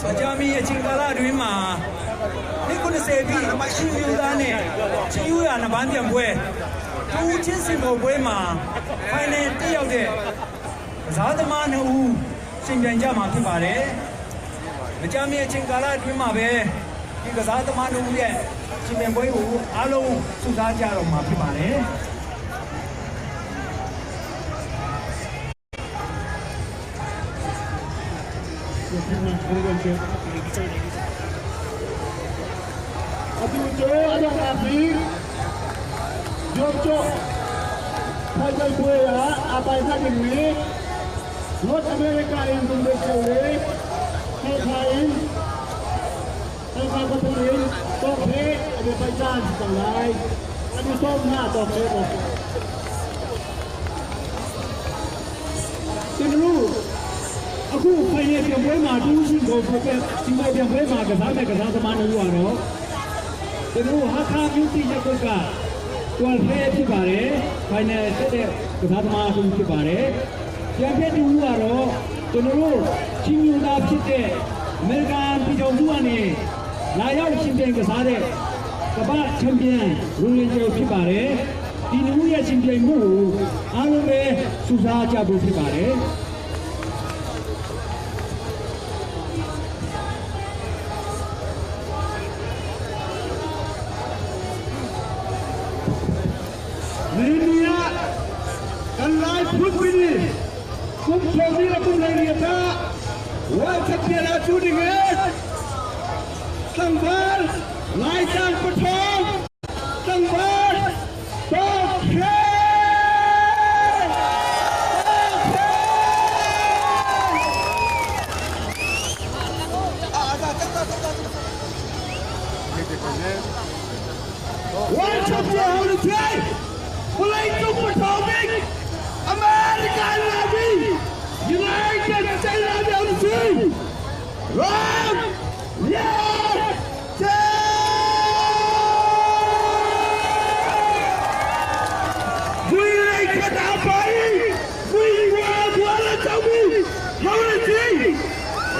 မကြာမီအချိန်ကာလအတွင်းမှာနှစ်90ပြည့်ချင်းယူသားနဲ့ချင်းယူရနပန်းပြန်ပွဲတူချင်းစင်ပေါ်ပွဲမှာဖိုင်နယ်တက်ရောက်တဲ့ကစားသမားနှစ်ဦးရှင်ပြိုင်ကြမှာဖြစ်ပါတယ်။မကြာမီအချိန်ကာလအတွင်းမှာပဲဒီကစားသမားနှစ်ဦးရဲ့ရှင်ပြိုင်ပွဲကိုအားလုံးစုစားကြတော့မှာဖြစ်ပါတယ်။ အတူကျိုးအတော့အပြီးရုပ်ကျဖိုင်တယ်ပွဲရအပိုင်ဖတ်နေ North America in Bundesliga ให้ไทยให้ไทยก็เป็นตอกเพชรอันนี้ไปจ้านต่างไรอันนี้ส้มหน้าตอกเพชร ကျွန်တော်တို့အခုဖိုင်နယ်ပြန်ပွဲမှာတူးရှိကိုပြန်စီမပြန်ပွဲမှာကစားတဲ့ကစားသမားတို့ကတော့ကျွန်တော်ဟာခါမြူတီရက်ကွက်ကတွမ်ဖဲဖြစ်ပါတယ်ဖိုင်နယ်တက်တဲ့ကစားသမားတူဖြစ်ပါတယ်ပြန်ပြတူကတော့ကျွန်တော်တို့ချင်းမျိုးသားဖြစ်တဲ့အမေရိကန်ပြည်ထောင်စုကနေလာရောက်ရှင်ပြိုင်ကစားတဲ့ကမ္ဘာချန်ပီယံရူလင်ကျော်ဖြစ်ပါတယ်ဒီနမှုရဲ့ရှင်ပြိုင်မှုကိုအားလုံးပဲစူစားကြဖို့ဖြစ်ပါတယ် နေနီယာကန်လိုက်ဖုတ်ပြီးကုမ်ချောမီလကုမ်လိုက်ရတာဝါချက်ပြလာချူဒီငယ်စံဘာလိုက်တန်ပထောင်းစံဘာတော့ခဲဝါချက်ပြဟောင်းတဲ့ဘလိုက်တုပထောင်းဘအမေရိကန်လာပြီ United States လာပြီအောင်စီ Round yeah ဝီလိုက်ခတာပိုင်ဝီဝါဘွာလာချောင်းဘီဟောင်းစီ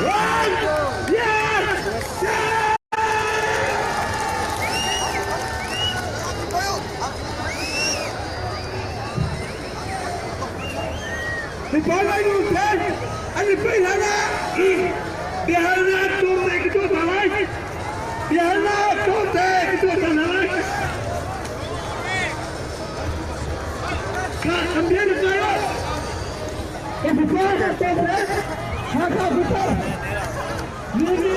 Round yeah ဒီပေါ်လိုက်လို့တဲ့အဲ့ဒီပြေးလာတာဒီဟာနာတော့တဲ့ကတော့လာလိုက်ဒီဟာနာတော့တဲ့ကတော့လာလိုက်ခါအမ်ဘီလာဒီပေါ်တော့တဲ့ဟာခါဘုရားဒီဒီ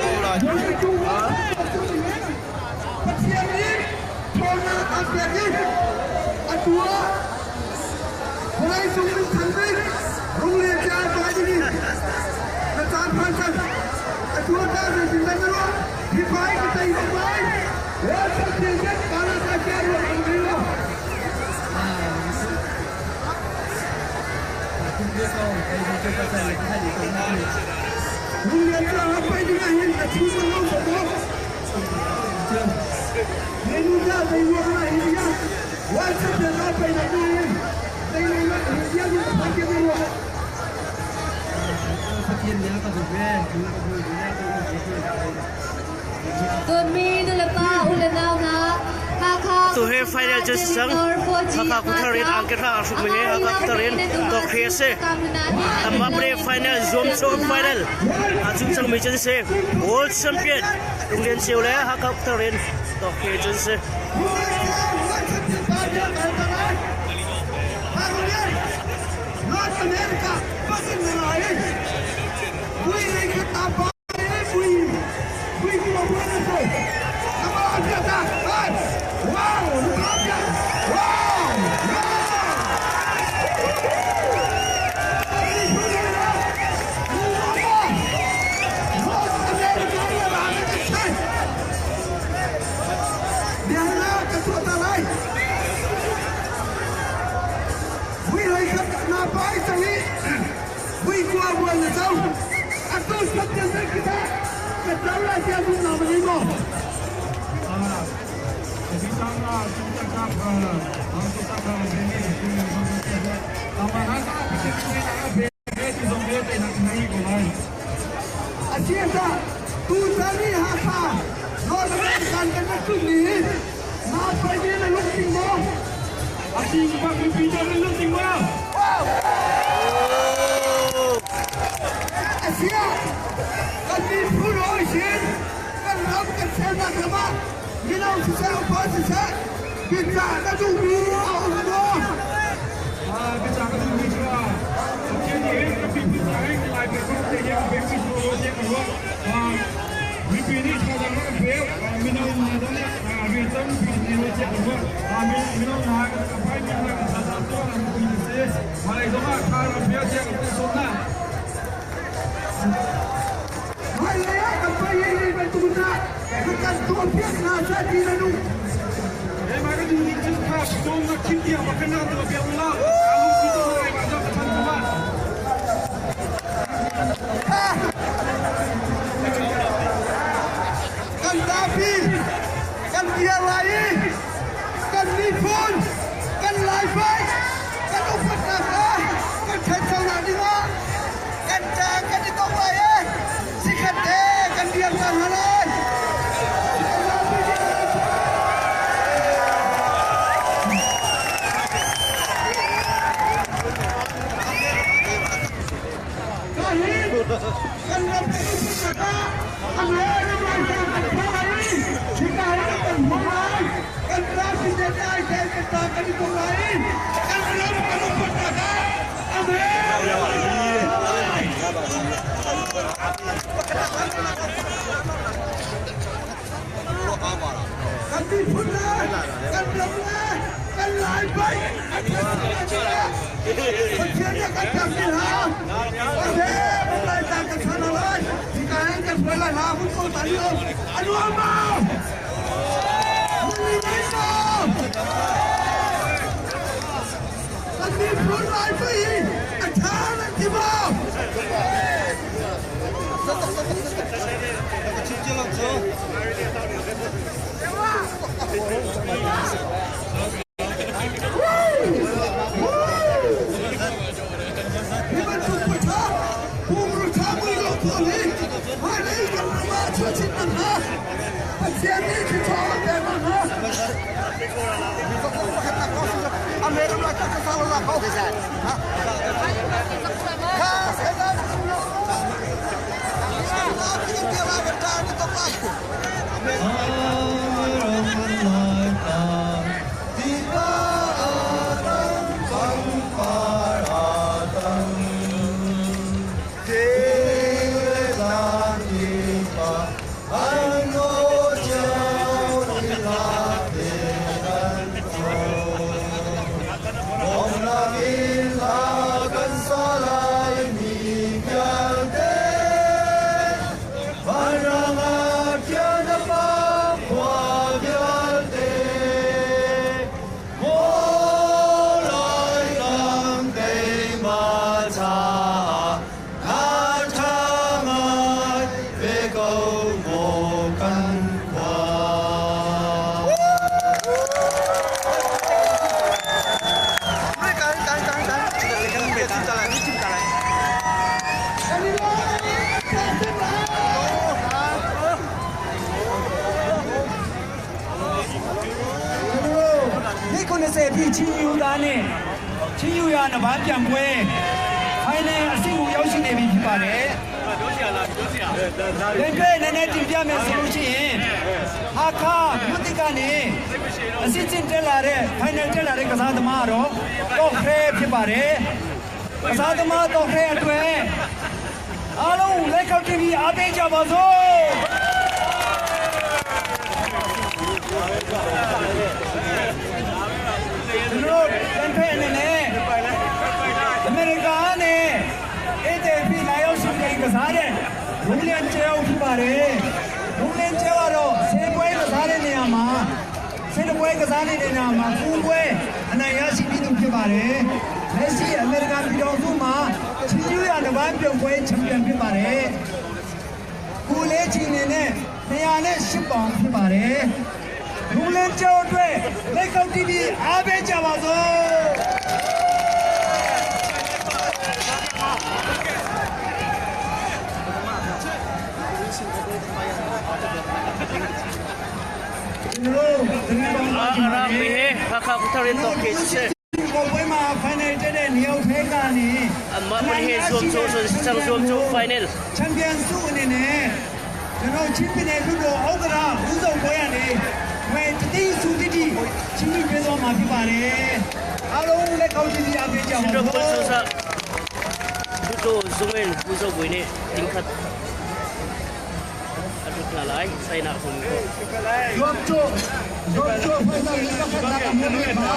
ဒီတူဝါပချီရီထောနာအမ်ဘီအတူ Mulai sungguh cantik, rungli jaya pagi ni. Letak pantas, dua kali bintang dulu, dibaik kita hidup baik. Wajib tingkat kalau saja alhamdulillah. Rungli jaya apa ini yang achieve lo semua. Menuja dewa India, wajib apa ini? Tu he final chu sang haka kutharin angke ra asuk me haka kutharin to khese amma pre final zom chom final achung chang me chen se world champion lunglen seu le haka kutharin to khe chen se. North America, fucking အရှင်းသာ Tutan i Hakha North American kan rak tlun ni hi naa paimi na lungtling maw? A tling bak mipi nih nan lungtling maw? Asiah kan miphun hawi sin kan ram kan sernak ram ah mino siseh upa siseh biacah na duhmi a um maw? Biacah ka duhmi cu Pathian nih hin kan miphun caah hin Lai miphun te hi a pek mi si lo tiah ka ruah. Mipi nih thazaang rak kan pek. Mino hna zong nih rian tampi kan ngei lo tiah ka ruah. Mino hna kan phaimi hna kan thazaang cu an biapi a si. Hmailei zong ah tha rak pek tiah ka sawm hna. Hmailei ah kan pei hi bantuk in kan tuahpiak hna seh ti na duh. Keimah ka duh ning cu kha dawm na khim tiang bak kan rak tuahpiak u law aa lungsi tuk na keimah zong ka chan cungah. Kan zapi kan dir lai i kan miphun kan laifai kan upatnak le kan ṭhanchonak dingah kan ṭang kan i tong lai i sikhat te kan rian cang hna lai. Kan ram kan upatnak ah an ram lai kan pho lai i hika hi kan hmu lai kan ram te lai te kan ta kan i tong lai i kan ram kan upatnak ah Kan miphun le kan ram le kan lai paih a Pathian nih kan pek ni hna. Ase lai tlang kan chan lai. Hika hin kan hruai lai hna hun ko ta ni a nuam ma. Mun ni ngai ma. Kan miphun lai paih a ṭha nan ti maw? Hi bantuk paṭha pumru ṭha mui lo pawl hi hmailei kan ram ah chuahchin nan hna. Pathian nih thluachuah a pek hna. နှစ်90ပြည့်ချင်းယူသားနဲ့ချင်းယူရနဘာပြန်ပွဲဖိုင်နယ်အဆင့်ကိုရောက်ရှိနေပြီဖြစ်ပါတယ်။လက်တွေ့နည်းနည်းတင်ပြမယ်ဆိုလို့ရှိရင်ဟာခါမြုတိကနေအစစ်ချင်းတက်လာတဲ့ဖိုင်နယ်တက်လာတဲ့ကစားသမားတော့တော့ခဲဖြစ်ပါတယ်။ကစားသမားတော့ခဲအတွက်အားလုံးလက်ခောက်တင်ပြီးအားပေးကြပါစို့။ကျွန်တော်တို့တန်ဖဲအနေနဲ့အမေရိကန်နဲ့ဧည့်သည်ဖြစ်လာရောက်ရှင်ပြိုင်ကစားတဲ့ရူလန်ကျဲအောင်ဖြစ်ပါတယ်။ရူလန်ကျဲကတော့ဆယ်ပွဲကစားတဲ့နေရာမှာဆယ်ပွဲကစားနေတဲ့နေရာမှာကိုးပွဲအနိုင်ရရှိပြီးသူဖြစ်ပါတယ်။လက်ရှိအမေရိကန်ပြည်ထောင်စုမှာချီကျူးရတပိုင်းပြုံပွဲချန်ပီယံဖြစ်ပါတယ်။ကိုလေးချီနေနဲ့208ပေါင်ဖြစ်ပါတယ်။ရူလန်ကျဲအတွက်လက်ကောက်တီးပြီးအားပေးကြပါစို့။ A rak mi he Hakha Khuthar in tok khi si. Anmah pun he zuam cu cun si cang zuam cu final. Champion ဆုအနေနဲ့ကျွန်တော်ချင်းပြည်နယ်လွတ်တော်ဥက္ကရာဦးဆောင်ပွဲရနေဝယ်တတိစုတတိချင်းပြည်ပြေသွားမှာဖြစ်ပါတယ်အားလုံးလက်ကောင်းချင်းစီအားပေးကြပါ Chin ramkulh cozah Hluttaw zungin Pu Zo Bawi nih tingkhat a hlut hna lai. China hmun ko. Zuamcawh zuamcawh final ni pakhatnak a hmumi hna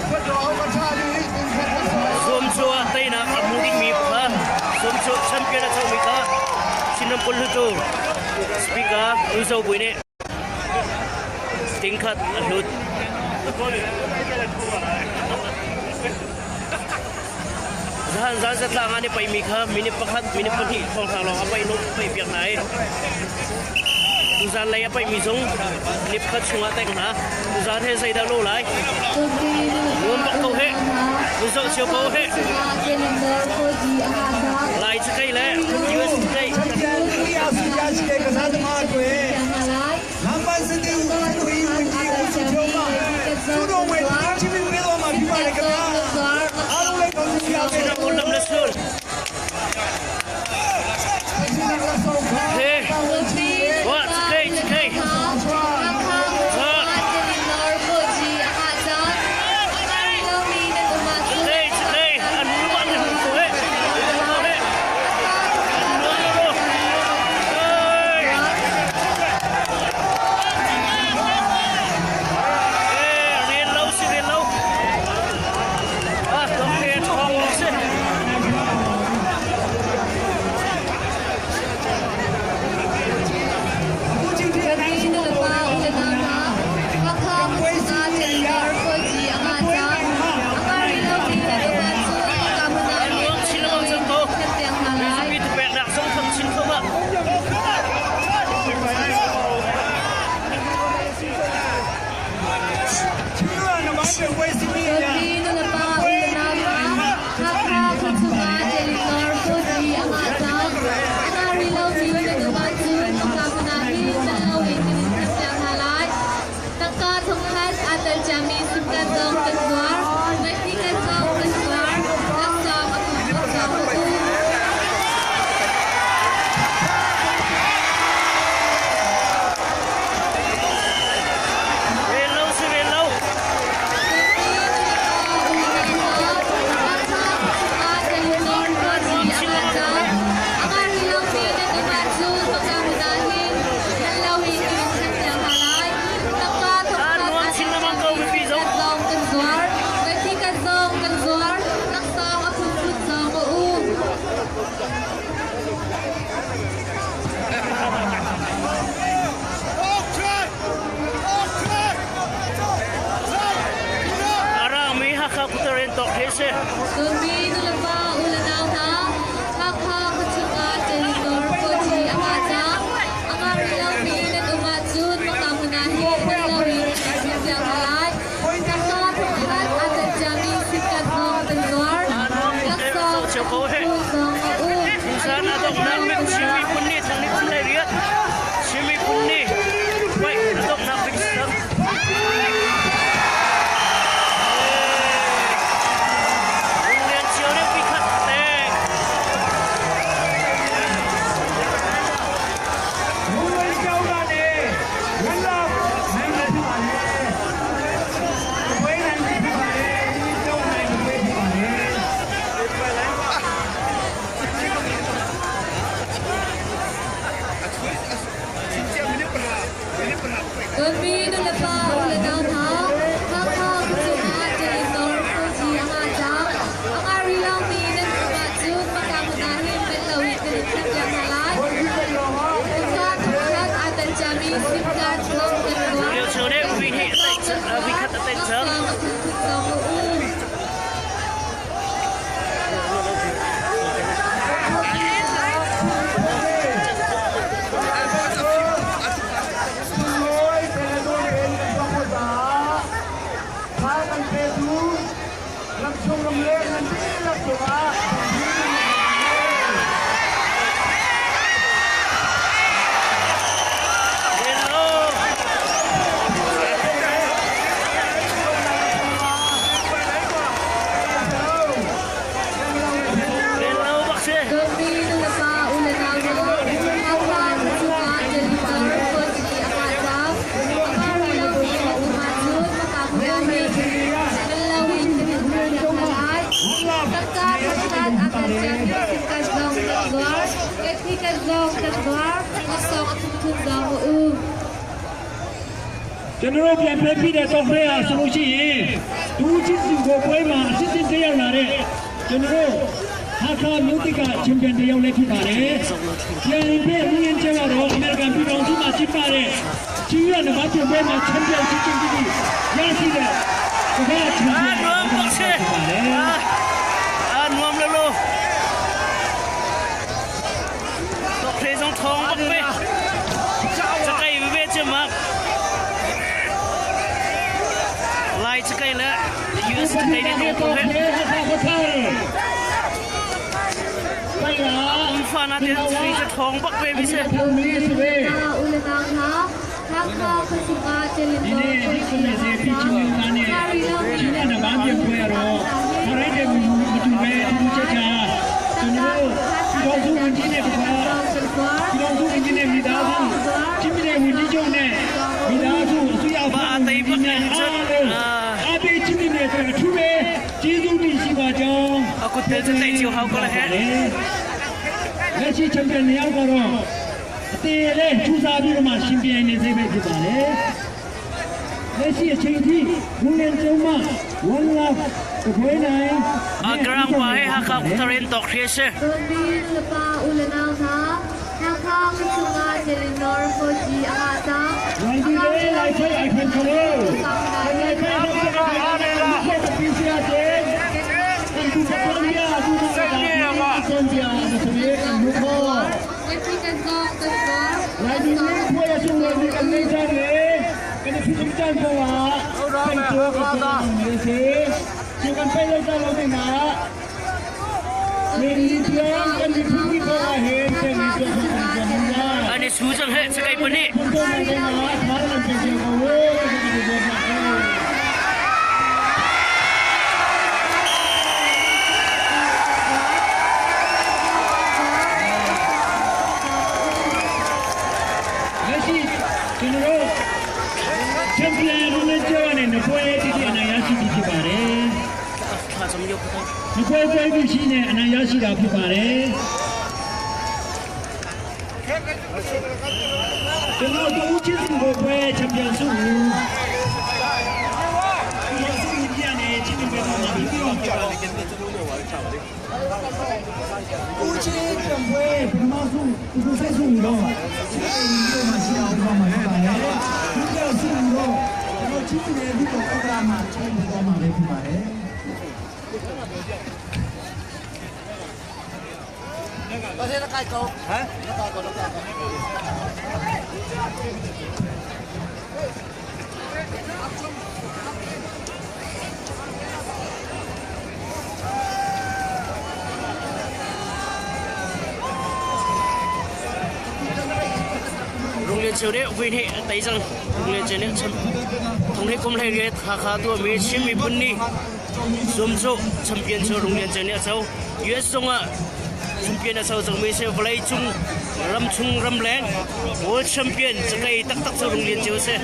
Hluttaw Upa nih tingkhat a hlut. Zuamcawh ah teinak a hmu dingmi kha zuamcawh champion a comi kha Chin ramkulh Hluttaw Speaker Pu Zo Bawi nih tingkhat a hlut. Zahan zan zatlang ah ni paimi kha minute pakhat minute pahnih thawnghrang lawng a paih lung paih piak hna i tuzan lei a paihmi zong minute pakhat chungah teng hna. Tuzan he zeidah lo lai? Nuam bak ko he. Nu zoh cio ko he. Lai cakei le US cakei. Lam le sul. He. Wa cakei cakei. Cakei cakei. An lu bang ni ko he. Ko he. An lu lu. Hey. Eh, rian lo si rian lo. Ah, dong he thong lo si. zong kan zuar. Laksawng a phunphun zong a um. ကျွန်တော်တို့ပြန်ပြပြီးတဲ့တော့ခရဲအားဆိုလို့ရှိရင်ဒူးချင်းစီကိုပွဲမှာအစစ်စစ်တက်ရောက်လာတဲ့ကျွန်တော်တို့ဟာခါမျိုးတိကချန်ပီယံတယောက်လည်းဖြစ်ပါတယ်။ပြန်ပြည့်ဦးရင်ကျတော့အမေရိကန်ပြည်ထောင်စုမှာရှိပါတဲ့ချီရနမချန်ပွဲမှာချန်ပီယံချင်ချင်းရရှိတဲ့ကမ္ဘာချန်ပီယံ နွမ်ပါစေအာနွမ်လောတော့ခရဲဆောင်ထောင်းပတ်ပဲစကိုင်ဝဲချမလိုက်စကိုင်လာ US စကိုင်နေတော့ဟဲ့ဖာနာတဲ့စီချထောင်းပတ်ပဲပြီးစေ ဦးလနောင်ဟာဟာခါခစုကာချလင် ဒီနေ့ဒီကုမေစီပြချင်းမျိုးသားနဲ့ချင်းရနဘာပြပွဲရတော့ခရိုက်တဲ့မတူပဲတူချက်ချာကျွန်တော်တို့ပြည်တော်စုဝင်ကြီးနဲ့တခါပြည်တော်စုဝင်ကြီးနဲ့မိသားစုချင်းပြည်နယ်ဝင်ကြီးချုပ်နဲ့မိသားစုအစိုးရ ဘာတိတ်ပတ်နေချက် အပေးချင်းပြည်နယ်အတွက်အထူးပဲကျေးဇူးတင်ရှိပါကြောင်း အခုတဲတဲ့ချီဟောက်ကလည်းဟဲ့ လက်ရှိချန်ပီယံနှစ်ယောက်ကတော့အသေးလေးထူစားပြီးတော့မှရှင်ပြိုင်နေစေပဲဖြစ်ပါတယ်လက်ရှိအချိန်ထိဝန်လင်ကျုံမဝန်လာတခွေးနိုင် အဂရမ်ပါဟဲ့ဟာခါတရင်တော့ခရစေ Rondin Lapa Ulanang ha Hakha Kachunga Jelinor Foji Angata ဝန်ဒီလေးလိုက်ဖိုင်အိုင်ခွန်ကလေးလိုက်ဖိုင်တော့ကပီစီအတဲ့ဒီကပလီယာဒူစက်ပြေပါစံပြာစမေမခေါ် လိုက်ဒီလေးခွေရဆုံလို့ဒီကနေကြတယ်ကနေဖြစ်ကြတယ်ကွာဟုတ်တယ်ကောတာနေစီဒီကန်ပဲလိုက်တာလို့နာနေဒီပြန်ကန်ဒီဖူးပေါ်ဟဲ့တဲ့နေတော့ပြန်ကြ အနေဆူချင်ဟဲ့စကိုင်ပနိ ဘုံတော်နေနာခါရံပြေကိုဝေးဒီလိုပါလက်ရှိကျွန်တော်တို့ချန်ပီယံလူနဲ့ကျော်နေနပွဲတိတိအနိုင်ရရှိပြီဖြစ်ပါတယ် ခါစမယုတ်တော့ ။နပွဲပွဲပြီးရှိနေအနိုင်ရရှိတာဖြစ်ပါတယ်။ကျွန်တော်တို့ဦးချင်းစုကိုပွဲချန်ပီယံဆုကိုဒီဆုကိုပြန်နေချင်းပြတော့မှာပြီးတော့ဖြစ်ပါတယ်။ဦးချင်းပြန်ပွဲပထမဆုကိုဆက်ဆုတော့ချင်းပြီးတော့မှရှိအောင်ပါမှာဖြစ်ပါတယ်။ဒီကြောင့်ဆုတော့ကျွန်တော်ချင်းပြည်နယ်ဒီတော့ဥက္ကရာမှာချင်းပြတော့မှာပဲဖြစ်ပါတယ်။ ရုံလေချေတဲ့ဝင်းဟဲ့တိုင်စံရုံလေချေနဲ့ထုံဟဲ့ကုမ်လေခါခါတို့မေချင်းမီပုန်နီဇုံဇိုချန်ပီယံချေရုံလေချေနဲ့ဆော US ဆုံးကချန်ပီယံဆောဇုံမေဆေဗလိုက်ချုံရမ်ချုံရမ်လန် World Champion စကိုင်တက်တက်ဆောရုံလေချေဆေ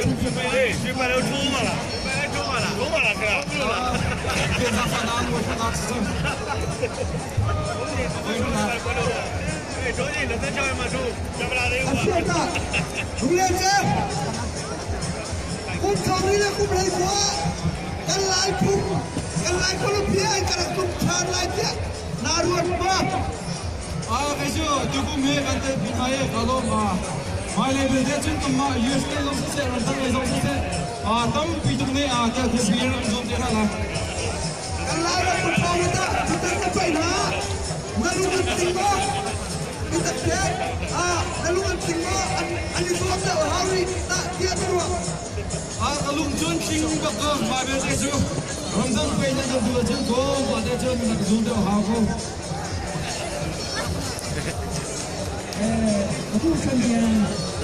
လူရဲကျကုဆောင်ရီလေကုပလိုက်ကွာကန်လိုက်ဖူကန်လိုက်ကိုပြဲကရကုချာလိုက်ပြနာရဝတ်ပါ အာကေချိုတူကူမေကန်တဲ့ဒီမာရဲ့ကတော့မာမိုင်လေဘတဲ့ချွန်းမယူအက်စ်လုံးစဲရန်တန်လေးဆုံးစဲအာတမ်ပီတုနေအာတဲ့ဒီဘီရန်ဇုံတဲ့ဟာလာ ကန်လိုက်ရကုဆောင်တာတူတန်ပိုင်နာနလူမတင်ပါဒီတက်ပြအာနလူမတင်ပါအန်ဒီတော့ဟာရီတာပြတ်တော့ အာကလုံချွန်းချင်းဘကမာဘဲတဲ့ချူရမ်ဇန်ပေနေဒူချွန်းကိုပါတဲ့ချွန်းနဇုံတဲ့ဟာကို အခုချန်ပီယံ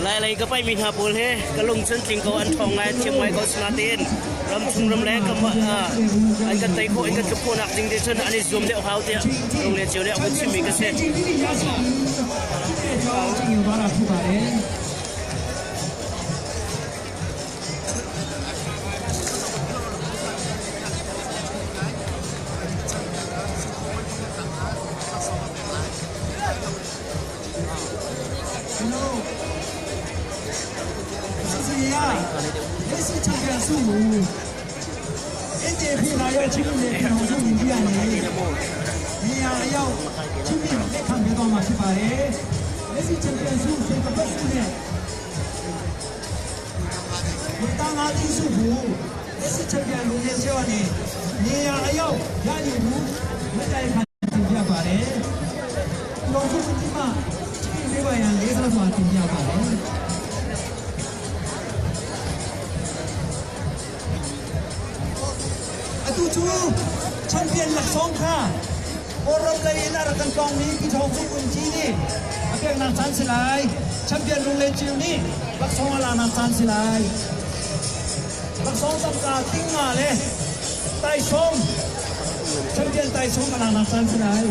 lai lai ka pai mi ha pol he ka lung chen tling ko an thong ngai thiam ngai ko sna ten ram chung ram le ka ma an kan tai kho an kan chuk kho nak ding de chen ani zoom le hau te rong le cheu le ko chim mi ka se ချင်းပြည်ရရှိတဲ့ကြောင်းချင်းယူသွားတာဖြစ်ပါတယ်။ ကျွန်တော်စစ်စီရလက်ရှိချန်ပီယံဆုကိုအင်ဂျီဖီလာရဲ့ချင်းပြည်နယ်ပြည်တော်စုဝင်ကြီးကနေနေရာအရောက်ချင်းပြည်လက်ခံပေးသွားမှာဖြစ်ပါတယ်။လက်ရှိချန်ပီယံဆုစေကပတ်စုနဲ့ဝတ္တငါတိစုကိုလက်ရှိချန်ပီယံလူငယ်ချောနေနေရာအရောက်ရယူမှုမတိုင်ခံတင်ပြပါတယ်။ပြည်တော်စုဝင်ကြီးမှချင်းပြည်ပေးပါရန်လေးစားစွာတင်ပြပါတယ်။ အတူတူချန်ပီယံလက်ဆောင်ခါအော်ရပလေနာရကန်ကောင်နီပြည်ထောင်စုဝင်ကြီးနေအပြက်နာချန်စလိုက်ချန်ပီယံလုံလေချီနီလက်ဆောင်လာနာချန်စလိုက်လက်ဆောင်တမ်ကာတင်းငါလေတိုင်ဆောင်ချန်ပီယံတိုင်ဆောင်လာနာချန်စလိုက်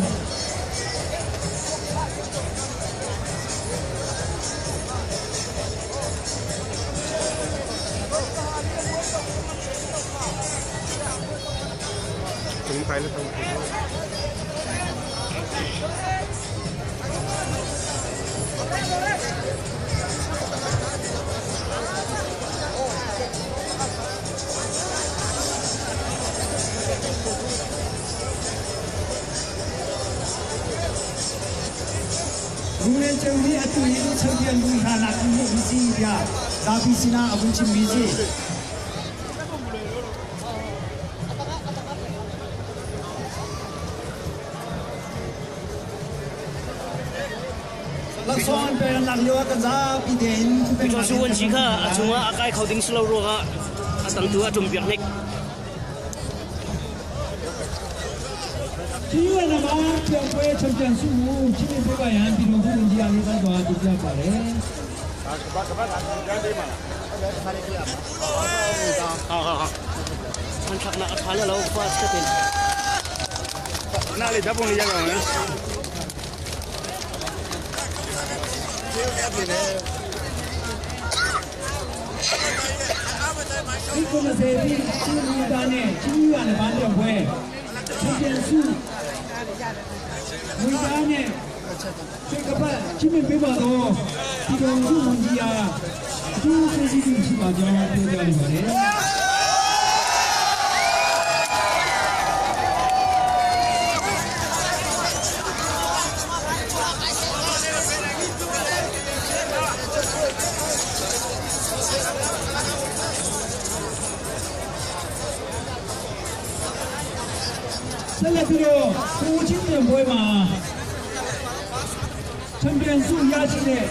လူငယ်ကျုံဒီအတူရင်ချန်ပီယံလူဟာလာကူမှုစီပြဇာပီစီနာအဘူးချင်းမီစီလက်ဆောင်ပဲလက်လျောကစားပြီးတဲ့ Pito su wan chi kha a chunga a kai kho ding slow ro ga a tang tu a tum piak nek ဒီဝနမှာပြန်ပွဲချန်ပီယံဆုကိုချင်းပြည်ပေးပါရန်ပြည်တော်စုဝင်ကြီးအားလေးစားစွာတင်ပြပါတယ် Ha ha ha an thak na a tha le lo fast ka tin နားလေးဓာတ်ပုံလေးရိုက်အောင်လေ ဒီကုမစေတီချင်းလူသားနဲ့ချင်းရွာနဲ့ဗန်းပြန်ပွဲချန်ပီယံဆုဝီသားနဲ့စေကပတ်ချင်းပြည်ပေးပါတော့ပြည်တော်စုဝင်ကြီးအားအထူးကျေးဇူးတင်ရှိပါကြောင်းပြောကြားလိုပါတယ် ဆက်လက်ပြီးတော့ကိုချင်းပြန်ပွဲမှာချန်ပီယံဆုရရှိတဲ့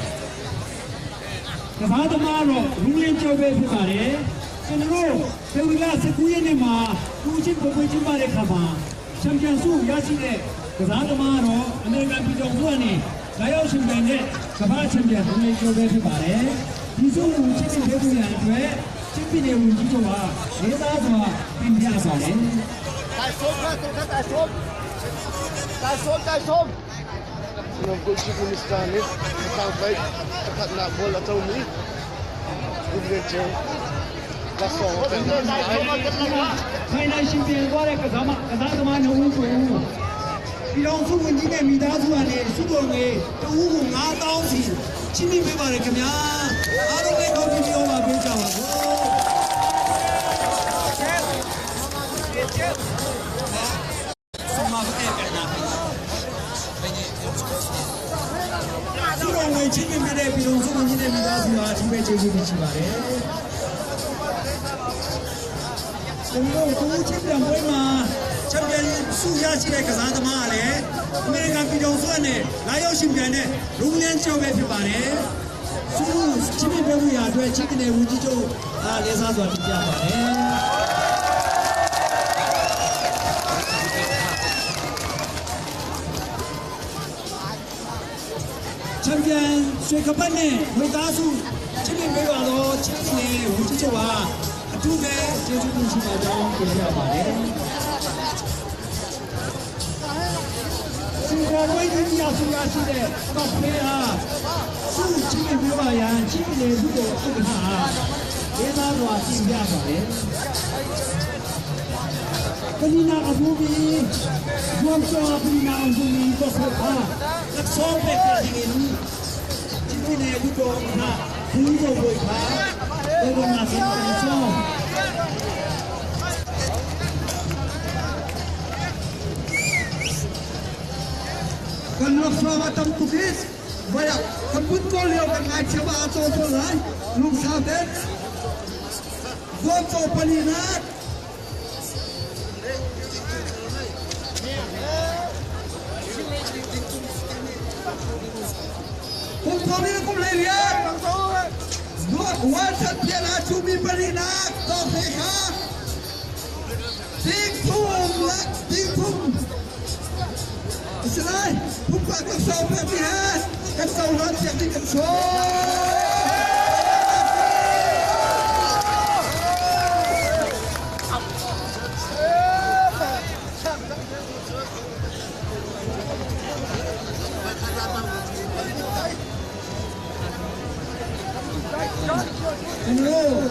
ကစားသမားတော့ရူလင်းကျော်ပဲဖြစ်ပါတယ်ကျွန်တော်တို့ဖေဝါရီ19ရက်နေ့မှာကိုချင်းပွဲပွဲချင်းပါတဲ့ခါမှာချန်ပီယံဆုရရှိတဲ့ကစားသမားတော့အမေရိကန်ပြည်ထောင်စုကနေလာရောက်ရှင်ပြိုင်တဲ့ကမ္ဘာချန်ပီယံရူလင်းကျော်ပဲဖြစ်ပါတယ်ဒီဆုကိုချင်းပြည်ပေးဖို့ရန်အတွက်ချင်းပြည်နယ်ဝန်ကြီးချုပ်ဟာလေးစားစွာတင်ပြပါတယ် Nung chief minister nih tang pai pakhat na bol a chomi Indian cheu la song pen ခိုင်နိုင်ရှင်ပြန်သွားတဲ့ကစားမကစားသမားနှုတ်ကို ပြည်တော်စုဝင်ကြီးနဲ့မိသားစုကနေစုတော်ငွေတဦးကို9000စီချင်းပြပေးပါတယ်ခင်ဗျာအားလုံးလည်းကောင်းချီးပြောပါပေးကြပါဦးစုတော်ငွေချင်းပြပေးတဲ့ပြည်တော်စုဝင်ကြီးနဲ့မိသားစုဟာအထူးပဲကျေးဇူးတင်ရှိပါတယ်ကျွန်တော်တို့တူချင်းပြန်ပွဲမှာချန်ပီယံဆုရရှိတဲ့ကစားသမားကလည်းအမေရိကန်ပြည်ထောင်စုနဲ့လာရောက်ရှင်ပြန်တဲ့ရူလန်ကျော်ပဲဖြစ်ပါတယ်။ဆုချင်းပြပွဲမှုရာအတွက်ချင်းကနေဝန်ကြီးချုပ်အားလေးစားစွာတင်ပြပါတယ်။ချန်ပီယံဆွေကပတ်နဲ့ဝေသားစုချင်းပြပေးပါတော့ချင်းနေဝန်ကြီးချုပ်ဟာအထူးပဲကျေးဇူးတင်ရှိပါကြောင်းပြောပြပါတယ်။စင်ကာဝိုင်းကြီးအဆူရရှိတဲ့တော့ဖေးအားစုချင်းပြပေးပါရန်ချင်းနေသူ့ကိုဥက္ကဋ္ဌအားလေးစားစွာတင်ပြပါတယ်။ပလီနာအဘူဘီဇွမ်ဆောပလီနာအဘူဘီတော့ဖေးအား လက်ဆောင်ပဲဖြစ်နေလို့ Chinpine Hluttaw Ukhna Pu Zo Bawi kha Governor sin kan i sawm. Kan laksawng a tam tuk i voi ah kan put ko lio kan ngaithiam ah a caw sual lai. Lungsau ten zuamcaw palinak. Kum thong in kum hlei riat. World champion a cumi palinak tawk he kha ding thum lak ding thum si lai. Pumpak laksawng pekmi he kan cohlan piak ding kan sawm. ကျွန်တော်တို့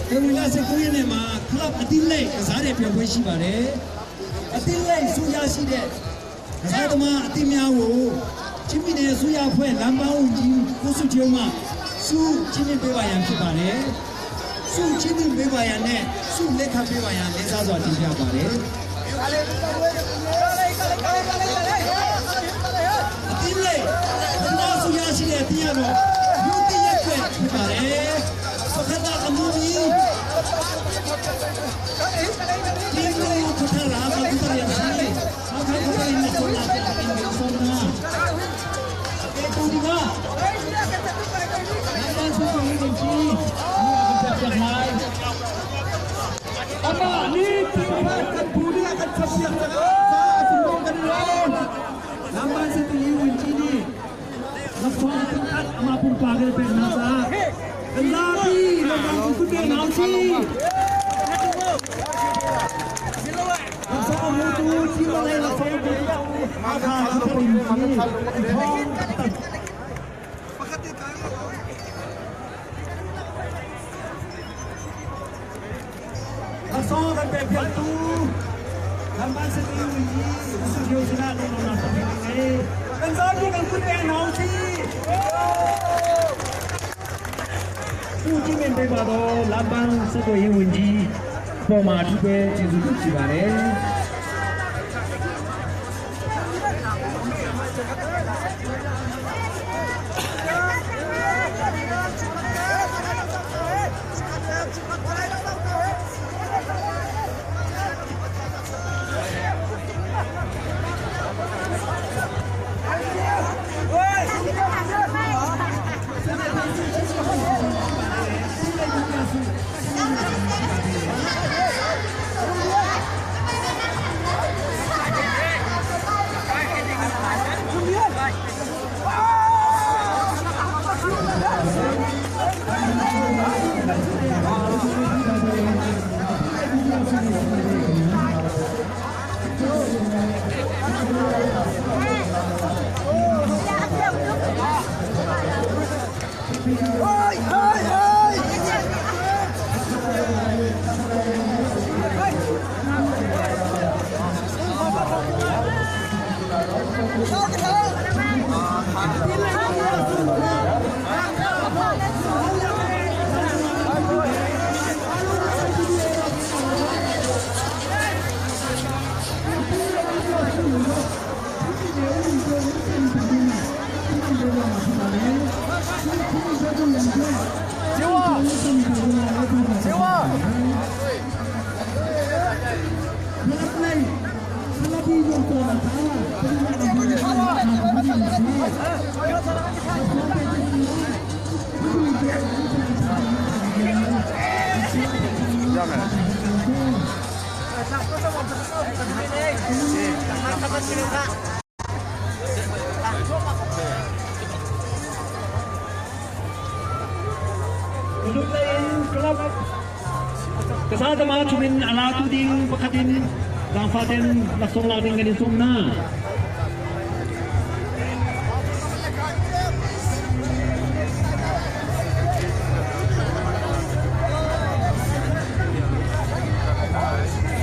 ဖေဝါရီ19ရက်နေ့မှာ club အသီးလိုက်ကစားတဲ့ပြိုင်ပွဲရှိပါတယ်။ အသီးလိုက်ဆူရရှိတဲ့ကစားသမားအသီးများကို ချင်းပြည်နယ်ဆူရဖွဲ့လမ်းပန်းဦးကြီးကိုစုချုံမှစုချင်းမြပေးပါရန်ဖြစ်ပါတယ်။ စုချင်းမြပေးပါရန်နဲ့စုလက်ခံပေးပါရန်လေးစားစွာတင်ပြပါတယ်။ အသီးလိုက်ခဏဆူရရှိတဲ့အသီးကတော့လူတရက်ွက်ဖြစ်ပါတယ်။ ပခတာအမှုမီဒီလိုခထရာကကုတရရှိအခါခါရင်းဆောလာတဲ့ အင်ဆောနာကေတူဒီကလမ်းပန်းစုစုရေးချီမြာကပြပြလိုက် အမနီပြပကပူဒီကချက်ပြတာသာအစုံကန်လော လမ်းပန်းစတူရေးဝင်ချီဒီလဖောင်းအအမပူပါခဲ့ပဲနာစာလာဘီလမ်းပန်းစုတဲ့နောင်ချီလဖောင်းမူတူချီမလေးလဖောင်းမူအခါခါရင်ချီအဆောကပဲပြတူလမ်းပန်းစတူရေးစုယောစနာလုံးနာစနေကန်ဇာဒီကန်ကုတဲ့နောင်ချီသူကြည့်မြင်ပေးပါတော့ လမ်းပန်းစက်တော်ရင်ဝင်ကြီးပေါ်မှာအထူးပဲကျေးဇူးတင်ရှိပါတယ်။ ကစားသမားချူမင်အလာတူဒင်းပခတင်ဇာဖာတင်လက်ဆောင်လာတင်ကနေစုံနာ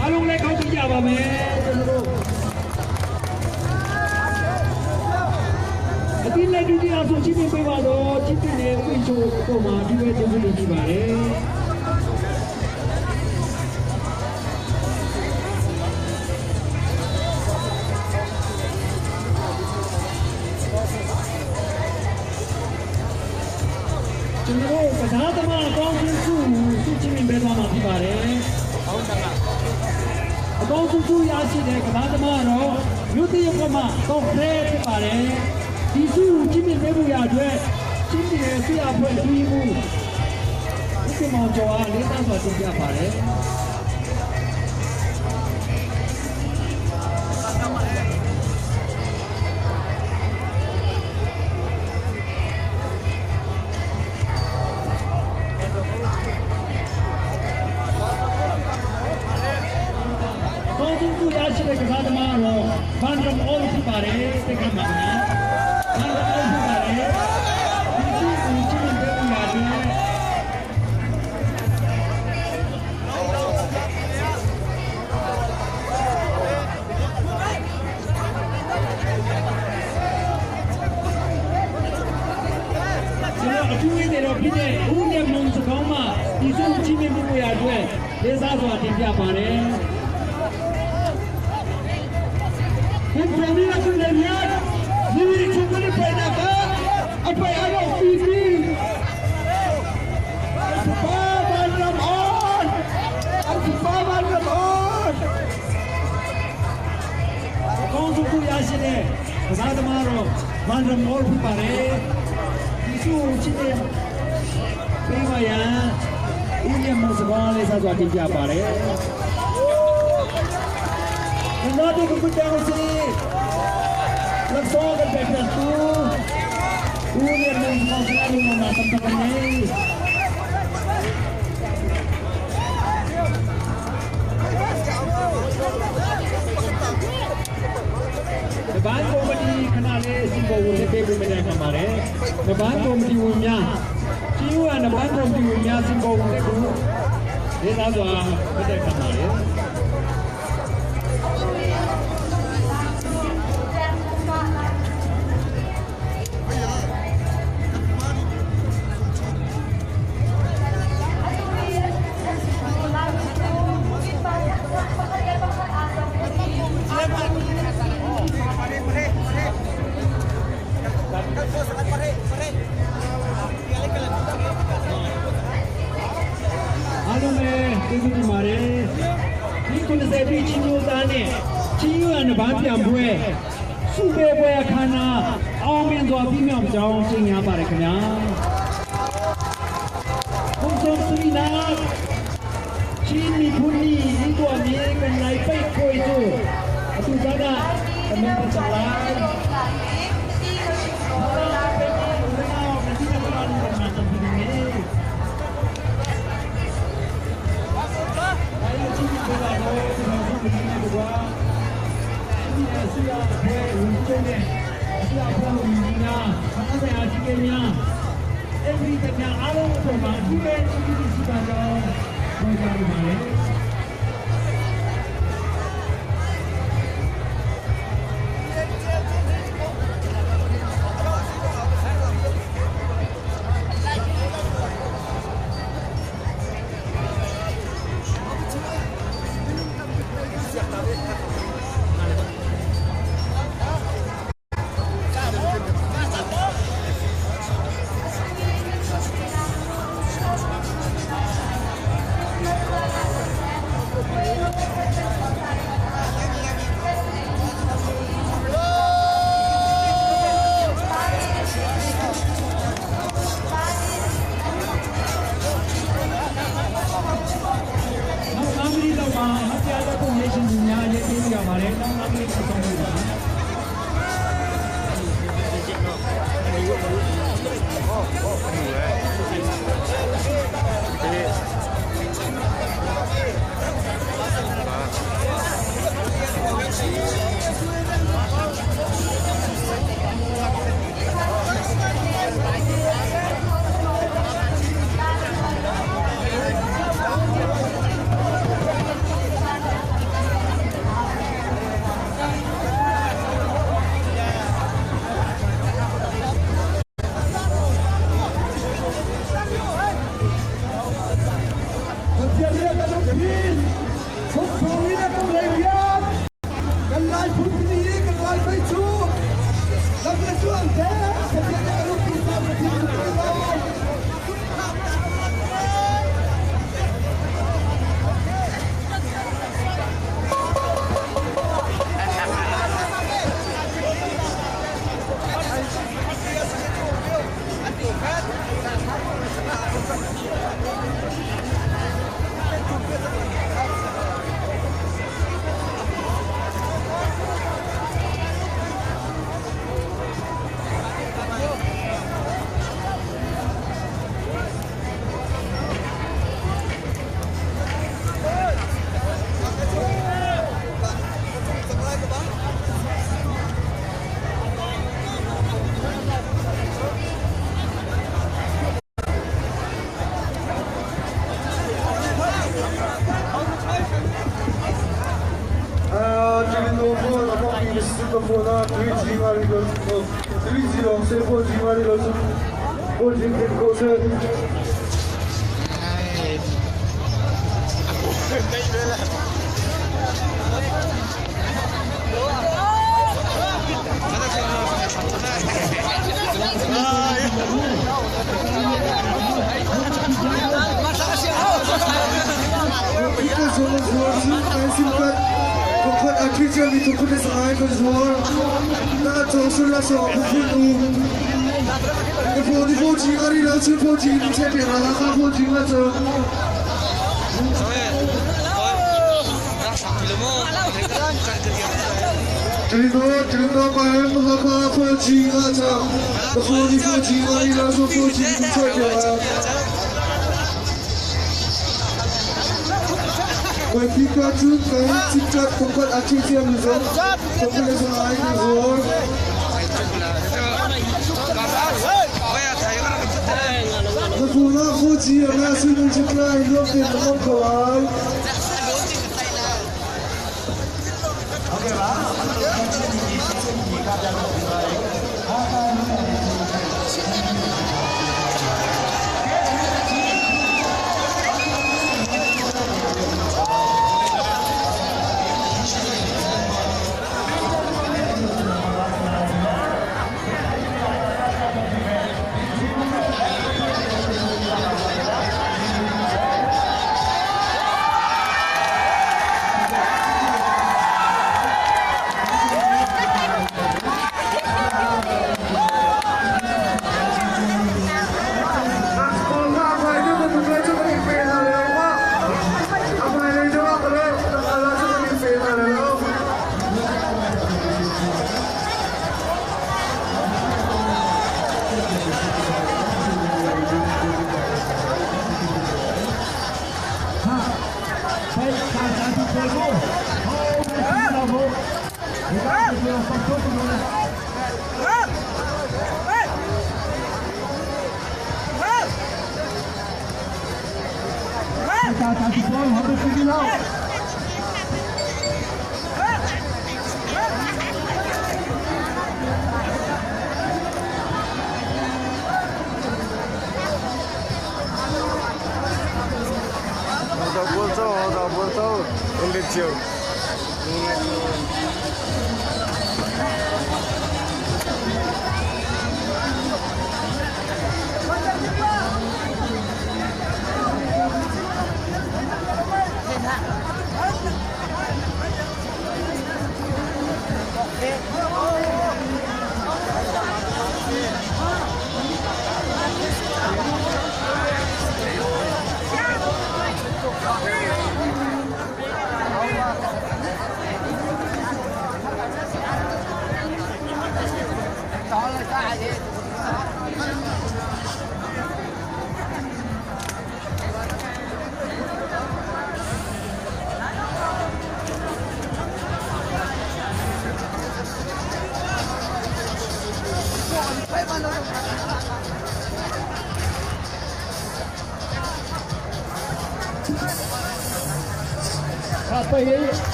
အားလုံးလည်းကောင်းကြပါမယ်။ ကျွန်တော်တို့အဒီလက်ဒုတိယဆိုချင်း ပေးပါတော့ချစ်တဲ့နယ်ဥချိုပေါ်မှာဒီပဲကျေးဇူးတင်ရှိပါတယ်။ ကျွန်တော်တို့ကစားသမားအကောင်းဆုံးစုစုချင်းမြင်ပေးသွားမှာဖြစ်ပါတယ်။အကောင်းဆုံးစုရရှိတဲ့ကစားသမားတော့မြို့တရုတ်ကမှတော့ဖရဲဖြစ်ပါတယ်။ဒီစုချင်းမြင်ပေးမှုရအတွက်ချင်းပြည်နယ်ဆရာဖွဲ့အတွင်းမှုဦးစမောင်ကျော်အားလေးစားစွာတင်ပြပါတယ်။ ကောင်းဆုံးသူရရှိတဲ့ကစားသမားတော့ဘန်ဒမ်အော်ဖြစ်ပါတယ်။တက်ခမှာခင်ဗျာ။ဘန်ဒမ်အော်ဖြစ်ပါတယ်။ဒီစုကိုချင်းမြင်ပေးမှုရအတွက် ကျွန်တော်အထူးရင်းတွေတော့ဖြစ်တဲ့ဦးနဲ့မုံစကောင်းမှဒီစုချင်းမြင်မှုရအတွက်လေးစားစွာတင်ပြပါတယ်။ คุณพรมีนะคุณเลยเนี่ยนี่ชุดนี้ไปนะคะเอาไปเอาปีนี้ป้าบานรำอ่อนอันป้าบานรำอ่อน အကောင်းဆုံးသူရရှိတဲ့ကစားသမားတော့မန်ရမောဖြစ်ပါတယ်။ဒီစုချင်းတဲ့ပြေးမရန်ဦးနဲ့မုံစကောင်းလေးစားစွာတင်ပြပါတယ်။ကျွန်တော်တို့ကတောင်းစီလက်စောကတဲ့တူဦးနဲ့မုံစကောင်းလေးကနာတမ်တနေ တပန်းကော်မတီခဏလေးစင်ပေါ်ဝင်ပေးဖို့မတိုင်ခံပါတယ်။တပန်းကော်မတီဝင်များကြီးဝါ တပန်းကော်မတီဝင်များစင်ပေါ်ဝင်တဲ့ကိုလေးစားစွာမတိုင်ခံပါတယ်။ အားလုံးပဲကျေးဇူးတင်ပါတယ်။ဒီ90ပြည့်ချင်းမျိုးသားနဲ့ချင်းရွာနဘာပြန်ပွဲစုပေးပွဲအခမ်းအနားအောင်မြင်စွာပြီးမြောက်ကြောင်းကြေညာပါတယ်ခင်ဗျာ။ဘုံဆုံးစရီနာချင်းမီဖူနီဒီကွာမီကန်လိုက်ပိတ်ခွေကျအတူကြတာတမန်တော်လိုက် ဆရာဖွဲ့ဝင်ကျုံနဲ့ဆရာဖွဲ့ဝင်များဆရာကြီးကများအဲ့ဒီတည်းအားလုံးအပေါ်မှာအထူးပဲကျေးဇူးတင်ရှိပါကြောင်းပြောကြားလိုပါတယ်။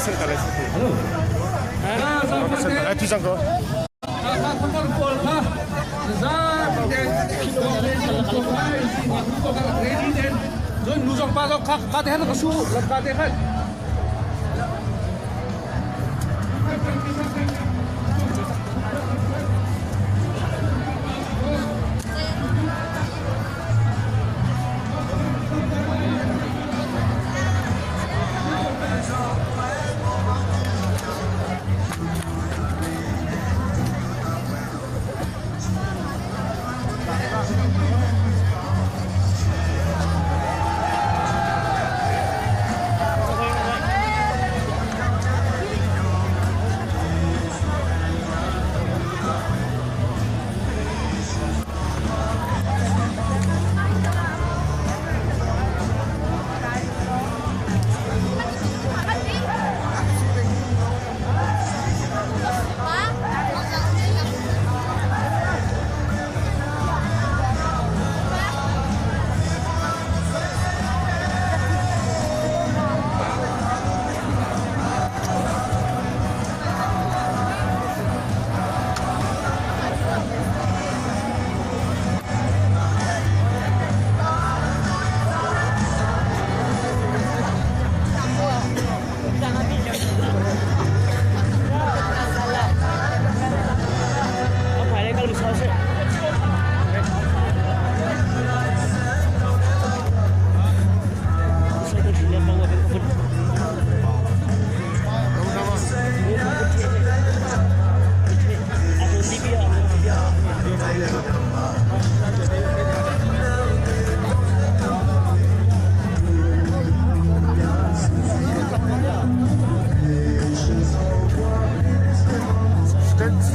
Ai tu cang ko. Nu zong pa zong kha ka te han ka su ka te khan.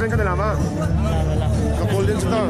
Strength kan lama. Ka golden star.